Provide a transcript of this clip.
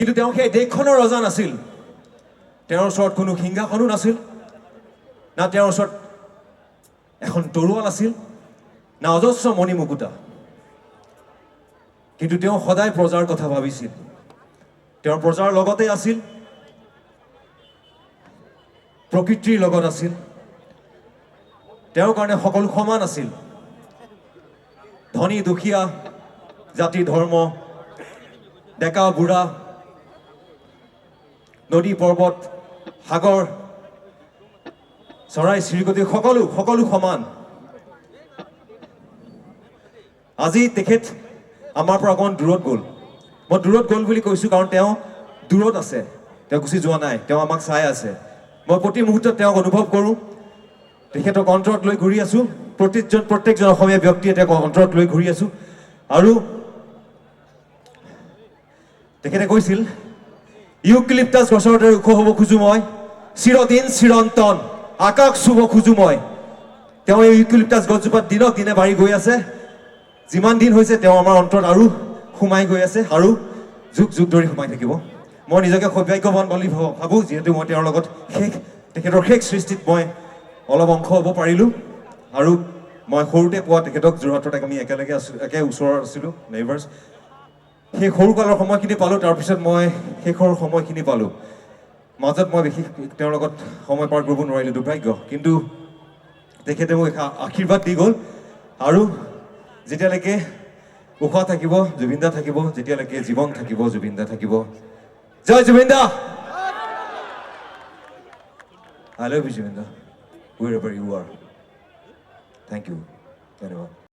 কিন্তু তেওঁ সেই দেশখনৰ ৰজা নাছিল। তেওঁৰ ওচৰত কোনো সিংহাসনো নাছিল, না তেওঁৰ ওচৰত এখন তৰোৱাল আছিল, না অজস্ৰ মণিমুকুতা। কিন্তু তেওঁ সদায় প্ৰজাৰ কথা ভাবিছিল। তেওঁৰ প্ৰজাৰ লগতে আছিল, প্ৰকৃতিৰ লগত আছিল। তেওঁৰ কাৰণে সকলো সমান আছিল। ধনী দুখীয়া, জাতি ধৰ্ম, ডেকা বুঢ়া, নদী পৰ্বত সাগৰ, চৰাই চিৰিকটি, সকলো সকলো সমান। আজি তেখেত আমাৰ পৰা অকণমান দূৰত গ'ল। মই দূৰত গ'ল বুলি কৈছোঁ কাৰণ তেওঁ দূৰত আছে, তেওঁ গুচি যোৱা নাই, তেওঁ আমাক চাই আছে। মই প্ৰতি মুহূৰ্তত তেওঁক অনুভৱ কৰোঁ, তেখেতক অন্তৰত লৈ ঘূৰি আছোঁ। প্ৰত্যেকজন অসমীয়া ব্যক্তিয়ে তেওঁক অন্তৰত লৈ ঘূৰি আছোঁ। আৰু তেখেতে কৈছিল, ইউকেলিপ্টাছ গছৰ দৰে ওখ হ'ব খোজোঁ মই, চিৰদিন চিৰন্তন আকাশ চুব খোজোঁ মই। তেওঁ এই ইউকেলিপ্টাছ গছজোপাত দিনক দিনে বাঢ়ি গৈ আছে। যিমান দিন হৈছে তেওঁ আমাৰ অন্তৰত আৰু সোমাই গৈ আছে আৰু যুগ যুগ ধৰি সোমাই থাকিব। মই নিজকে সৌভাগ্যৱান বুলি ভাবোঁ, যিহেতু মই তেওঁৰ লগত তেখেতৰ শেষ সৃষ্টিত মই অলপ অংশ হ'ব পাৰিলোঁ। আৰু মই সৰুতে পোৱা তেখেতক যোৰহাটত আমি একেলগে আছোঁ, একে ওচৰত আছিলোঁ, নেইবাৰ্ছ। সেই সৰুকালৰ সময়খিনি পালোঁ, তাৰপিছত মই শেষৰ সময়খিনি পালোঁ। মাজত মই বিশেষ তেওঁৰ লগত সময় পাৰ কৰিব নোৱাৰিলোঁ, দুৰ্ভাগ্য। কিন্তু তেখেতে মোক আশীৰ্বাদ দি গ'ল। আৰু যেতিয়ালৈকে উশাহ থাকিব জুবিন দা থাকিব, যেতিয়ালৈকে জীৱন থাকিব জুবিন দা থাকিব। জয় জুবিন দা। I love you, Zubeen da, wherever you are. Thank you, ধন্যবাদ।